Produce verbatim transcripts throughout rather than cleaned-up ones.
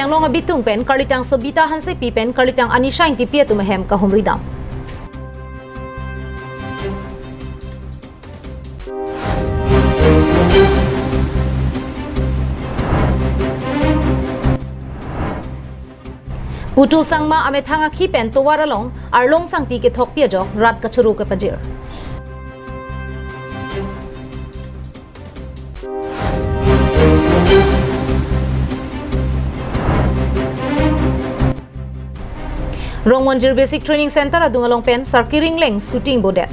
Anglong abitung pen Karlitang Sobita Hansepi pen Karlitang Anisha Ingtipi atum ahem kahumri dam. Putu Sangma amethang akhi pen tovar along Arlong Sangti kethokpi ajok rat kachoro kepajir. Rongmonjir Basic Training Center adung along pen Sarkiring Leng scooty ingbodet.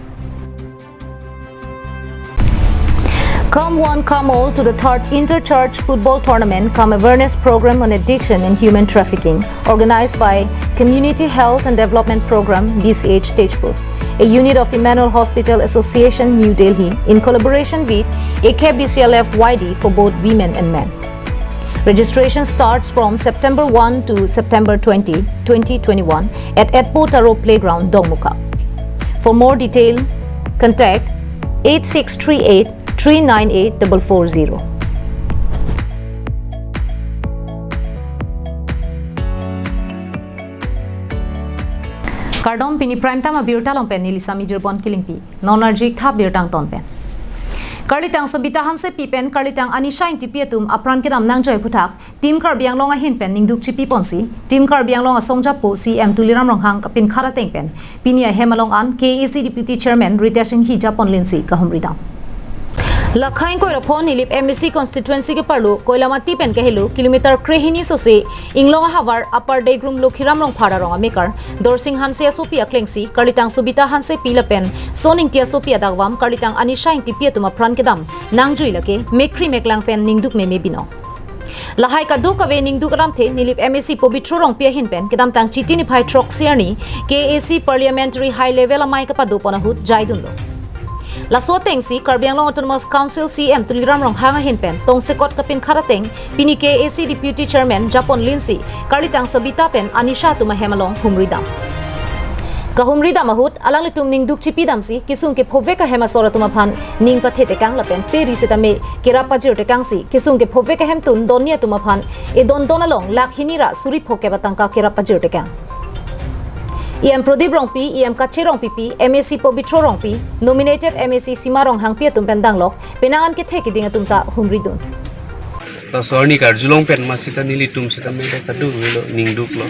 Come one, come all to the third Inter-Church Football Tournament cum Awareness Program on Addiction and Human Trafficking, organized by Community Health and Development Program, B C H Tezpur, a unit of Emmanuel Hospital Association, New Delhi, in collaboration with A K B C L F Y D for both women and men. Registration starts from September one to September twenty, twenty twenty-one at Etpo Taro Playground, Dongmukak. For more detail, contact eight six three eight three nine eight double four zero. Kardom, pini Prime Time abirta along pen neli Sami Jirbon Kilingpi. Non arjik thap birta angton pen. Karlitang Sobita Hansepi pen Karlitang Anisha Ingtipi atum apran kedam nangjoi aphuthak Team Karbi Anglong ahin pen ningduk chipi ponsi, Team Karbi Anglong asongjapo C M Tuliram Ronghang kapinkhat ateng pen pini ahem along an K A A C Deputy Chairman Ritesh Enghi japon linsi kahumri dam. Lakha ingkoi ra pho Nilip M A C constituency keparlo Koilamati pen kehelo kilometer krehini sose Inglong ahavar Upper Degrum Lokhiram Rongphar arong amekar Dorsing Hanse asopi aklengsi Karlitang Sobita Hansepi lapen Son Ingti asopi adakvam Karlitang Anisha Ingtipi atum apran kedam nangjui lake mekkri meklang pen ningduk meme binong. Lahai kadokave ningduk alamthe Nilip M A C Pobitro Rongpi ahin pen kedamtang Chiti niphai throksi arni K A A C Parliamentary High Level amei kapado pon ahut jaidunlo. Laso atengsi Karbi Anglong Autonomous Council C M Tuliram Ronghang ahin pen tongsekot kapinkhat ateng pini K A A C Deputy Chairman japon linsi Karlitang Sobita pen Anisha atum ahem along humri dam. Kahumri dam ahut alanglitum ningduk chipi damsi kesung kephovek ahem asor atum aphan ning pathe tekang lapen peri sitame kerap pajir tekangsi kesung kephovek ahemtun donni atum aphan edondon along lakh hini ra suri phokep atangka kerap pajir tekang. E M Prodip Rongpi, E M Kache Rongpipi, M A C Pobitro Rongpi, nominated M A C Sima Ronghangpi atum pen danglok penang an kethe keding atum ta humridun. Laso arni karjulong pen ma sita nelitum sitame lo kadokave lo ningduklo.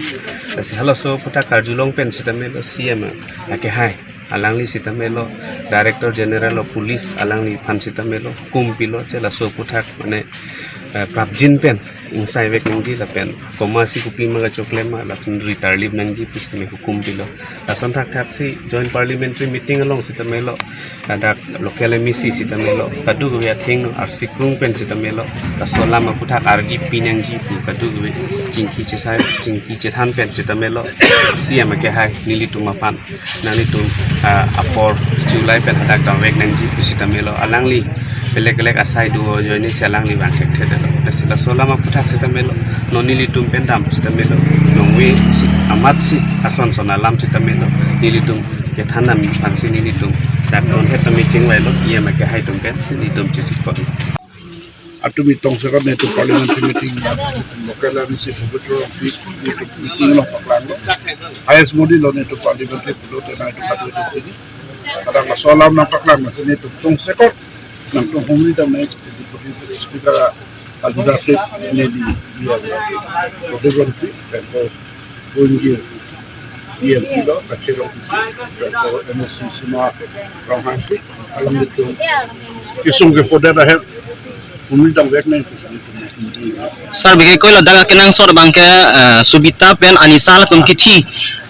Lasi halaso aphuthak karjulong pen sitame lo C M akehai alangli sitame lo Director General of Police alangliphan sitame lo hukum pilo je laso aphuthak mane, eh, prapjin pen ingsai vek nangji lapen komatsi kopi ma kachokle ma latum ri tarlip nangji pu sitame hukum pilo. Lason thakthaksi Joint Parliamentary Meeting along sitame lo ladak local M A C sitame lo kadokave athengno arsi krung pen sitame lo laso alam aphuthak argi pi nangji pu kadokave chingki chesai chingki chethan pen sitame lo C M akehai nelitum aphan nanglitum, ah, apor chulai pen hadak dam vek nangji pu sitame lo alangli belek belek asai do ajoine si alangli vang thekthe detlo. Lasi laso alam aphuthak sitame lo non nelitum pen dam sitame lo nongve si amatsi ason son alam sitame lo nelitum kethan dam aphansi nelitum dak non het tame chingvailo E M akehai atum pensi nelitum chesikpon. Atum itong sekat netum parliamentary meeting, local M A C Pobitro Rongpi netum meeting lo paklanglo. Highest body lo netum parliamentary pulo tena itu kadu itu ini. Kadang laso alam nangpaklang masi netum tongsekot nangtum humri dam nai Deputy Speaker a leadership neli dia Prodip Rongpi, pempo Bonjir, E M pilo, Kache Rongpi, pempo M A C Sima Ronghangpi, alanglitum kesung kephodet ahem humri dam vek nai. Sir, bike koilo dak kenangsot abangke, eh, Sobita pen Anisha latum kithi,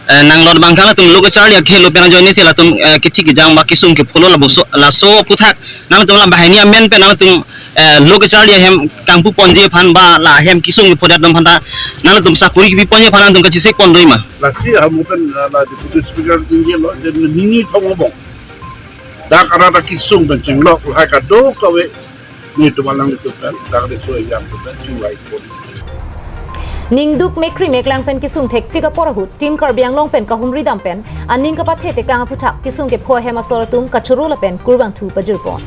eh, nanglot abangke latum lo kacharli akhelo pen ajoine si latum, eh, kithi kejang ba kesung kepholo laboso laso aphuthak nangtum la banghini amen pen nangtum, eh, lo kacharli ahem kangpu ponji aphan ba la ahem kesung kephodet dam aphan ta nangtum sakori kipi ponji aphan nangtum kachesik pon doi ma? Lasi amu pen, eh, la Deputy Speaker tinggi lo, je nini thong obong. Dak arat akesung pen chenglok lahai kadokave netum alanglitum pen dak riso ejang atum pen chingvai pon. Ningduk mekkri meklang pen kesung thektik apor ahut Team Karbi Anglong pen kahumri dam pen aning kapathe tekang aphuthak kesung kepho ahem asor atum kachoro lapen kurvangthu pajirpon.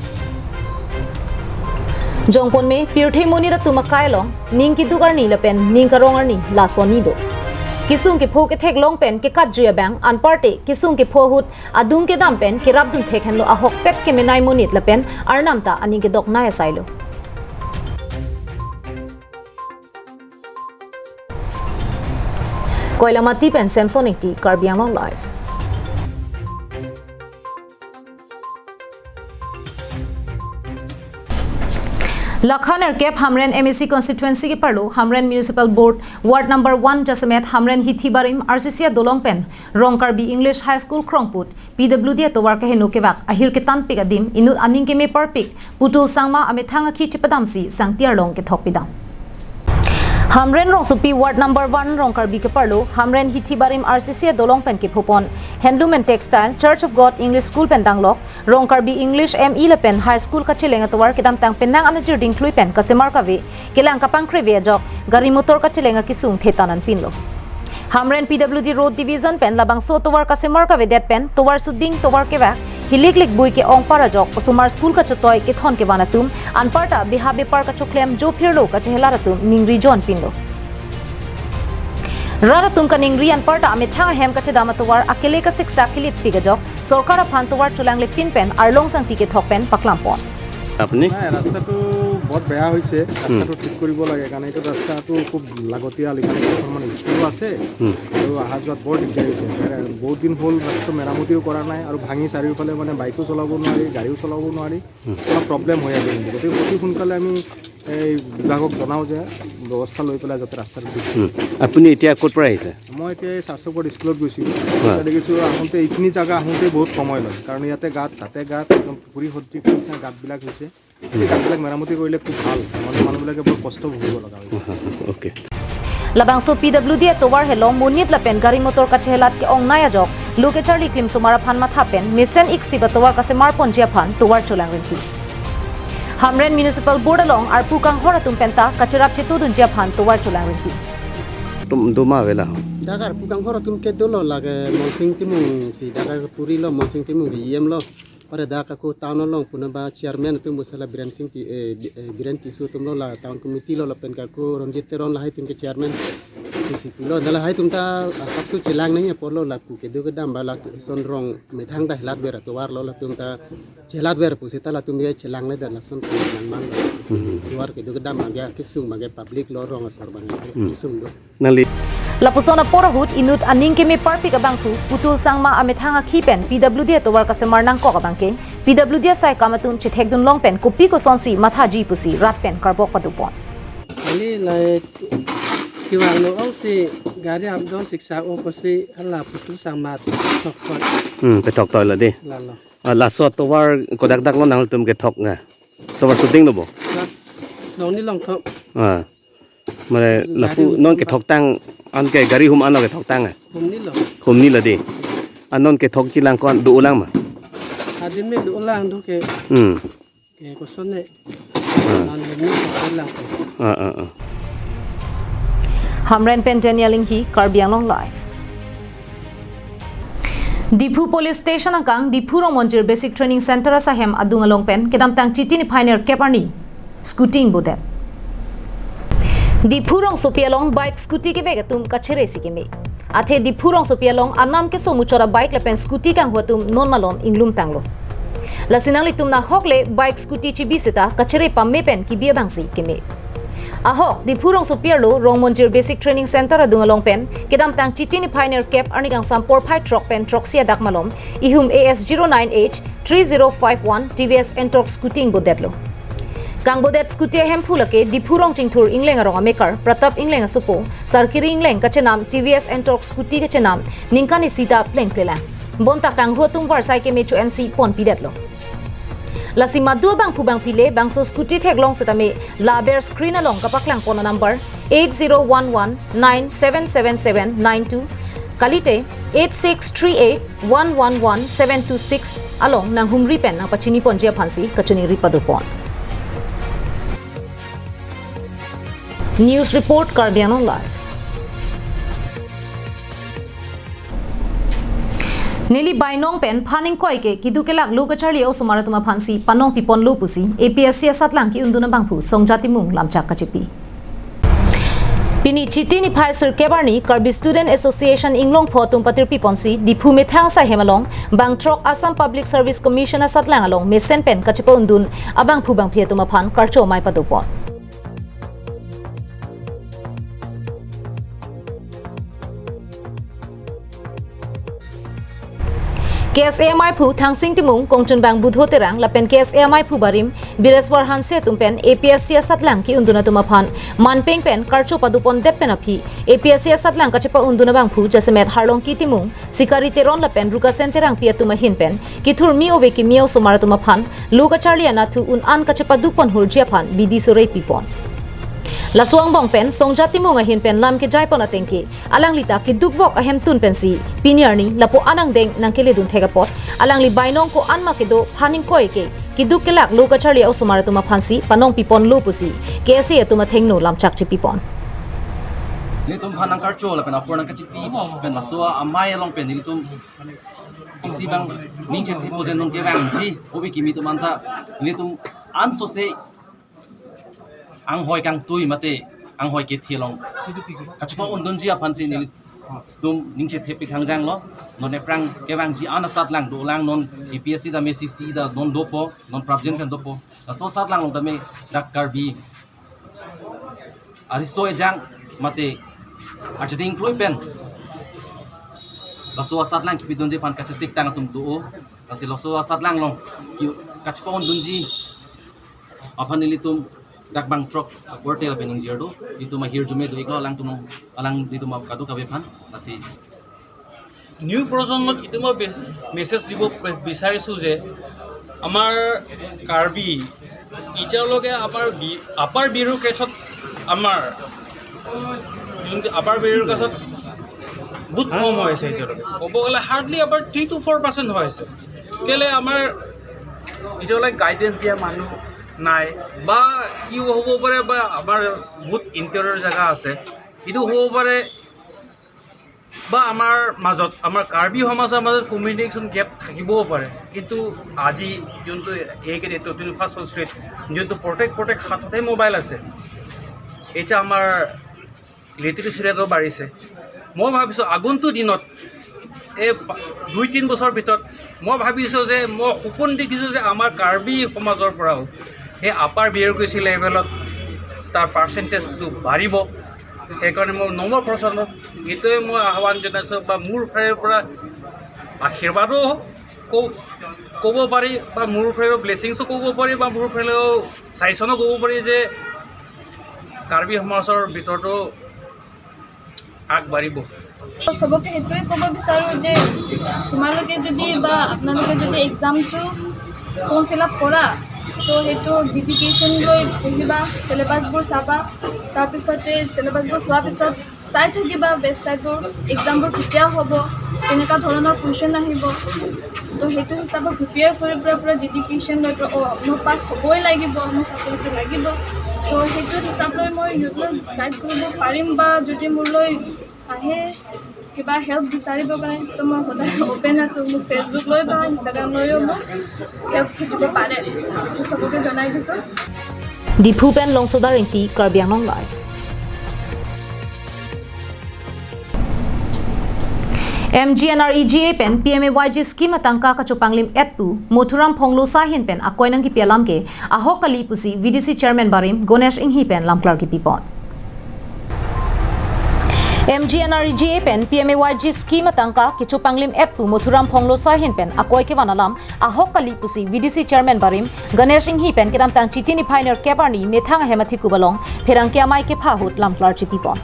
Jongpon me, pirthe monit atum akai along ning keduk arni lapen ning karong arni lason ni do. Kesung kepho ketheklong pen kekatjui abang anparte kesung kepho ahut adung kedam pen kerapdun thek henlo ahokpet kemenei monit lapen arnam ta aning kedoknei asailo. Koilamati pen Samson Ingti, Karbi Anglong Live. Lakha nerkep Hamren M A C constituency keparlo Hamren Municipal Board Ward number one jasemet Hamren Hithi Barim R C C adolong pen Rong Karbi English High School Krongput P W D atovar keheno kevak ahir ketanpik adim inut aning keme parpik Putul Sangma amethang akhi chepadamsi sangti arlong kethok pidam. Hamren rongsopi Ward number one Rong Karbi keparlo Hamren Hithi Barim R C C adolong pen kephopon Handloom and Textile, Church of God English School pen danglok Rong Karbi English M E lapen High School kacheleng atovar kedamtang penang anajir dingklui pen kasemar kave kelang kapangkreve ajok gari motor kacheleng akesung thetan anpinlo. Hamren P W D Road Division pen labangso tovar kasemar kavedet pen tovar suding tovar kevak hilik likbui ke-ong par ajok osomar school kachotoi kethon kevan atum anparta beha bepar kachoklem jophirlo kachehelar atum ningri jonpinlo. Rat atum kaningri anparta amethang ahem kachedam atovar akele kasiksak kelitpik ajok sorkar aphan tovar cholanglepin pen arlong sangti kethok pen paklampon. আপনি? নাই, ৰাস্তাটো বৰ বেয়া হৈছে। ৰাস্তাটো ঠিক কৰিব লাগে, কাৰণ এইটো ৰাস্তাটো খুব লাগতিয়াল। ইফালে কেইখনমান স্কুলো আছে আৰু অহা যোৱাত বৰ দিগদাৰী হৈছে। বহুত দিন হ'ল ৰাস্তাটো মেৰামতিও কৰা নাই আৰু ভাঙি চাৰিওফালে মানে বাইকো চলাব নোৱাৰি, গাড়ীও চলাব নোৱাৰি, অলপ প্ৰব্লেম হৈ আছে। কিন্তু গতিকে অতি সোনকালে আমি এই বিভাগক জনাওঁ যে ব্যৱস্থা লৈ পেলাই যাতে ৰাস্তাটো ঠিক কৰে। আপুনি এতিয়া ক'ৰ পৰা আহিছে? মই এতিয়া এই চাৰচকপত স্কুলত গৈছিলোঁ। তাতে দেখিছোঁ আহোঁতে এইখিনি জেগা আহোঁতে বহুত সময় লয়, কাৰণ ইয়াতে গাঁত, তাতে গাঁত, একদম পুখুৰী সদৃশ নিচিনা গাঁতবিলাক হৈছে। এই গাঁতবিলাক মেৰামতি কৰিলে খুব ভাল, মানে মানুহবিলাকে বৰ কষ্ট ভুগিব লগা হৈছে। OK. Labangso P W D atovar helo monit lapen gari motor kachehelat ke-ongnei ajok lo kecharli klim osomar aphan matha pen mesen iksip atovar kasemarponji aphan tovar cholangrinti. Hamren Municipal Board along arpu kanghor atum penta kacherap chetudunji aphan tovar cholangrinti. Tum duma vela. Dak arpu kanghor atum ke dolo, lake Monsing Timung si dak purilo, Monsing Timung ke E M lo. Ore dak ako town along puna ba chairman atum busala Biren Sing Ti, eh, Bi-, eh, Biren Tisso atumlo, la town committee lo, lapen ako Ronjit Teron lahai atum ke chairman atum si pulo. Lahai atum ta, ah, kapsu chelangnei apotlo, lapu kedo kedam ba lason rong methang ta helatver atovarlo, latum ta chelatver pusita latum ke chelangledet, lason nangmanlo. Tovar kedo kedam abang ke kesung abang ke public lo, rong asor abang ke kesung do. Nangli. Lapuson apor ahut inut aning keme parpik abangphu Putul Sangma amethang akhi pen P W D atovar kasemar nangkok abang ke P W D asaikam atum chethekdun long pen kopi kosonsi mathaji pusi rat pen karbok padopon. Neli lai kevang no ong si gari apdon siksa o pusi hala Putul Sangma thok thok. Hmm, pethok toi lo dei. Lalo. Ah, laso tovar kodak dak lo nangtum kethok nga. Tovar shooting lo bo. Las-, long ni long thok. Ah. Mane lapu non kethoktang anke gari hum ano kethoktang eh? Humni lo. Humni lo dei. Anon kethok chelang ko-an do-olang ma? Adim me do-olang do ke. Hmm. Ke koson ne. Ah. Non humni do-olang ko. Ah, ah, ah. Hamren pen Daniel Inghi, Karbi Anglong Live. Diphu Police Station angkang Diphu Rongmonjir Basic Training Center asahem adung along pen kedamtang Chiti niphai nerkep arni scooty ingbodet. Diphu rongsopi along bike scooty kevek atum kachere si keme. Athe Diphu rongsopi along anam keso muchot a-bike lapen scooty kanghu atum non malom inglum tanglo. Lasi nanglitum nahok le bike scooty chibi seta kachere pame pen kibi abangsi keme. Ahok, Diphu rongsopi arlo Rongmonjir Basic Training Center adung along pen kedamtang Chiti niphai nerkep arni kangsam porphai throk pen throksi adak malom ihum A S zero nine H three zero five one T V S Ntorq scooty ingbodetlo. Kangbodet scooty ahemphu lake Diphu Rongchingthur Ingleng arong amekar Pratap Ingleng asopo, Sarkiri Ingleng kachenam T V S Ntorq scooty kachenam ningkan isi ta plengplelang. Bonta kanghu atum varsai keme cho-ensi ponpidetlo. Lasi madu abangphu bangpi le bangso scooty theklong setame la aber screen along kapaklangpon a-number eight zero one one nine seven seven seven nine two, kalite eight six three eight one one one seven two six along nanghumri pen nangpachiniponji aphansi kachiningri padopon. News report, Karbi Anglong Live. Neli bainong pen phan ingkoi ke keduk kelak lo kacharli a-osomar atum aphansi panong piponlo pusi A P S C asatlang ke-undun abangphu Songjat Timung lamchak kachipi. Pini Chiti niphai sirkep arni Karbi Student Association Inglongpho atum patirpi ponsi Diphu methang asai hem along bangthrok Assam Public Service Commission asatlang along mesen pen kachepa-undun abangphu bangphi atum aphan karcho amei padopon. K S A ameiphu Thangsing Timung, kongchunbang Budho Terang lapen K S A ameiphu barim Bireswar Hanse atum pen A P S C asatlang ke-undun atum aphan manpeng pen karcho padopondet pen aphi A P S C asatlang kachepa-undun abangphu jasemet Harlongki Timung, Sikari Teron lapen Rukasen Terangpi atum ahin pen kethurmi ove kimi a-osomar atum aphan lo kacharli anatthu un-an kachepaduk ponhurji aphan bidi sore pipon. Laso angbong pen Songjat Timung ahin pen lam kejaipon ateng ke alangli ta kedukvok ahemtun pensi pini arni lapu an angdeng nangkeledun thek apot alangli bainong ko-an ma kedo phan ingkoi ke keduk kelak lo kacharli a-osomar atum aphansi panong piponlo pusi K S A atum athengno lamchak chipipon. Nelitum phan nangkarcho lapen apor nangkachipi pen laso amei along pen nelitum isi abang ning chethe pojen nong kevangji ove kimi atum anta nelitum ansose anghoi kangtui mate anghoi kethe along kachepa-undunji aphansi nelitum ning chethe pikhangjanglo. Non ephrang kevangji an asatlang dolang, non A P S C dam A C C da non dopo, non prapjin pen dopo. Laso asatlang along tame dak Karbi ariso ejang mate acheding klui pen laso asatlang kipidunji aphan kachesiktang atum do. Lasi laso asatlang along ke kachepa-undunji aphan nelitum dak bangthrok akorte lapen ingjir do, nelitum ahirjume do-iklo alangtum, alanglitum kadokave aphan. Lasi new প্ৰজন্মক এইটো মই B-, message দিব বি-, বিচাৰিছোঁ যে আমাৰ কাৰ্বি এতিয়ালৈকে আমাৰ B-, upper বিউৰোক্ৰেছত আমাৰ যোনটো আপাৰ বিউৰোক্ৰেছত বহুত কম হৈ আছে এতিয়ালৈকে। ক'ব গ'লে হাৰ্ডলি আমাৰ থ্ৰী টু ফ'ৰ পাৰ্চেণ্ট হৈ আছে। কেলে আমাৰ এতিয়ালৈকে গাইডেন্স দিয়া মানুহ নাই বা কি হ'ব পাৰে বা আমাৰ বহুত ইণ্টেৰিয়ৰ জেগা আছে, সেইটো হ'ব পাৰে। বা আমাৰ মাজত, আমাৰ কাৰ্বি সমাজৰ মাজত কমিউনিকেশ্যন গেপ থাকিবও পাৰে, কিন্তু আজি যোনটো একে টুৱেণ্টি ফাৰ্ষ্ট চেঞ্চুৰীত যোনটো প্ৰত্যেক, প্ৰত্যেক হাততে মোবাইল আছে, এতিয়া আমাৰ লিটাৰেচি ৰেটো বাঢ়িছে। মই ভাবিছোঁ আগন্তুক দিনত এই পা-, দুই তিনি বছৰ ভিতৰত মই ভাবিছোঁ যে মই সপোন দেখিছোঁ যে আমাৰ কাৰ্বি সমাজৰ পৰাও সেই আপাৰ বিউৰ'ক্ৰেচি লেভেলত তাৰ পাৰ্চেণ্টেজটো বাঢ়িব। সেইকাৰণে মই নৱ প্ৰজন্মক এইটোৱে মই আহ্বান জনাইছোঁ বা মোৰ ফালৰ পৰা আশীৰ্বাদো ক-, ক'ব পাৰি বা মোৰ ফালৰ ব্লেচিংছো ক'ব পাৰি বা মোৰ ফালৰ ছাজেশ্যনো ক'ব পাৰি যে কাৰ্বি সমাজৰ ভিতৰতো আগবাঢ়িব। তো চবকে সেইটোৱে ক'ব বিচাৰোঁ যে তোমালোকে যদি বা আপোনালোকে যদি এক্সামটো ফৰ্ম ফিল আপ কৰা, তো সেইটো ডেডিকেশ্যন লৈ পঢ়িবা, চিলেবাছবোৰ চাবা, তাৰপিছতে চিলেবাছবোৰ চোৱাৰ পিছত চাই থাকিবা ৱেবছাইটবোৰ, এক্সামবোৰ কেতিয়া হ'ব, কেনেকুৱা ধৰণৰ কুৱেশ্যন আহিব। তো সেইটো হিচাপত প্ৰিপেয়াৰ কৰি পেলাই পূৰা ডেডিকেশ্যন লৈ পেলাই, "অ, মই পাছ হ'বই লাগিব, মোৰ চাকৰিটো লাগিব।" তো সেইটো হিচাপ লৈ মই ইউথলৈ গাইড কৰিব পাৰিম বা যদি মোলৈ আহে কিবা হেল্প বিচাৰিবৰ কাৰণে, তো মই সদায় অ'পেন আছোঁ। মোক Facebook লৈ বা Instagram লৈও মোক হেল্প খুজিব পাৰে, সেইটো চবকে জনাই দিছোঁ। Diphu pen Longsodar Ingti, Karbi Anglong Live. M G N R E G A pen P M A Y G scheme atangka kachopanglim-etpu Mothuram Phonglosa ahin pen akoi nangkipi alam ke ahok kali pusi V D C chairman barim Ganesh Inghi pen lamklar kipipon. M G N R E G A pen P M A Y G scheme atangka kachopanglim-etpu Mothuram Phonglosa ahin pen akoi kevan alam ahok kali pusi V D C chairman barim Ganesh Inghi pen kedamtang Chiti niphai nerkep arni methang ahem athekup along pherangke amei kepha ahut lamklar chipipon.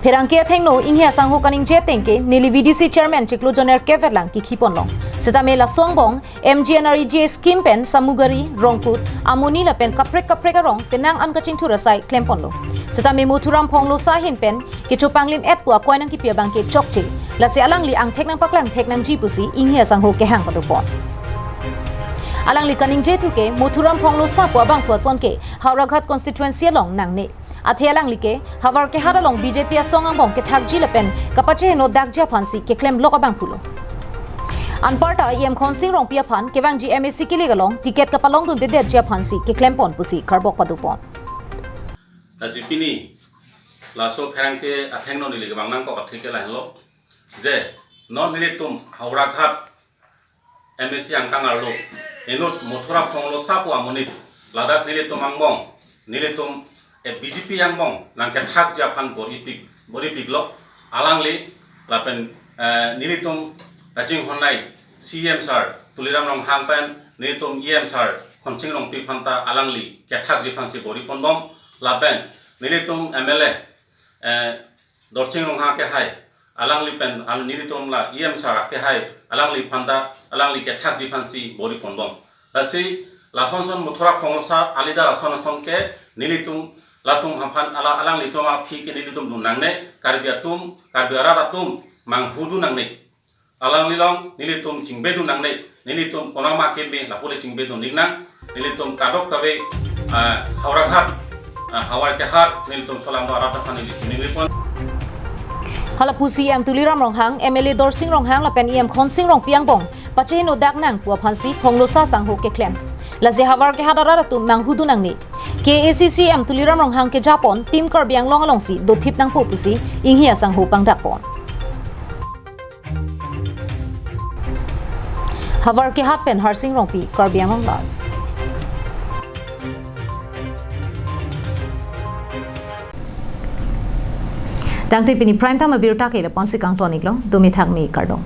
Pherangke athengno Inghi asangho kaningje ateng ke neli V D C chairman chiklo jon nerkep vetlang kikhiponlong. Setame laso angbong M G N R E G A scheme pen Samugari, Rongkut, Amoni lapen kaprek kaprek arong penang an kachingthur asai klemponlo. Setame Mothuram Phonglosa ahin pen kachopanglim-etpu akoi nangkipi abang ke chokche, lasi alangli angthek nangpaklang thek nangji pusi Inghi asangho kehang padopon. Alangli kaningjethu ke Mothuram Phonglosa pu abangphu ason ke Howraghat constituency along nangne. Athe alangli ke havar kehat along B J P asong angbong kethakji lapen kapacheheno dakji aphansi keklemlok abangphulo. Anparta E M Khonsing Rongpi aphan kevangji M A C kilik along ticket kapalongdundedetji aphansi keklempon pusi karbok padopon. Lasi pini laso pherangke athengno neli kevang nangkok athe ke lahenlo, je non nelitum Howraghat M A C angkang arlo inut Mathura Phonglosa pu amonit ladak nelitum angbong, nelitum, eh, B J P angbong nangkethakji aphan bor-ipik, bor-ipiklo. Alangli lapen, eh, nelitum kachinghon nei C E M sir Tuliram Ronghang pen nelitum E M sir Khonsing Rongpi aphanta alangli kethakji aphansi bor-iponbom, lapen nelitum M L A, eh, Dorsing Ronghang kehai, alangli pen, al nelitum la E M sir kehai, alangli aphanta, alangli kethakji aphansi bor-iponbom. Lasi lasonson Mathura Phonglosa alida lasonson ke nelitum latum aphan ala, alanglitum aphi ke nelitum dun nangne, Karbi atum, Karbi arat atum manghudun nangne. Alanglilong nelitum chingbedun nangne, nelitum konama keme lapu le chingbedun ningnang, nelitum kadokave, ah, Howraghat, ah, Havar Kehat nelitum solam do arat aphan neli ningripon. Hala pu C E M Tuliram Ronghang, M L A Dorsing Ronghang lapen E M Khonsing Rongpi angbong pachehinodak nang pu aphansi Phonglosa sangho keklem. Lasi Havar Kehat arat atum manghudun nangne. K A A C C E M Tuliram Ronghang kejapon Team Karbi Anglong alongsi dothip nangpo pusi inghi asangho pangdakpon. Havar Kehat pen Harsing Rongpi, Karbi Anglong Live. Tangte pini Prime Time abirta ke lapu-ansi kangton-iklo, dumi thakmi kardom.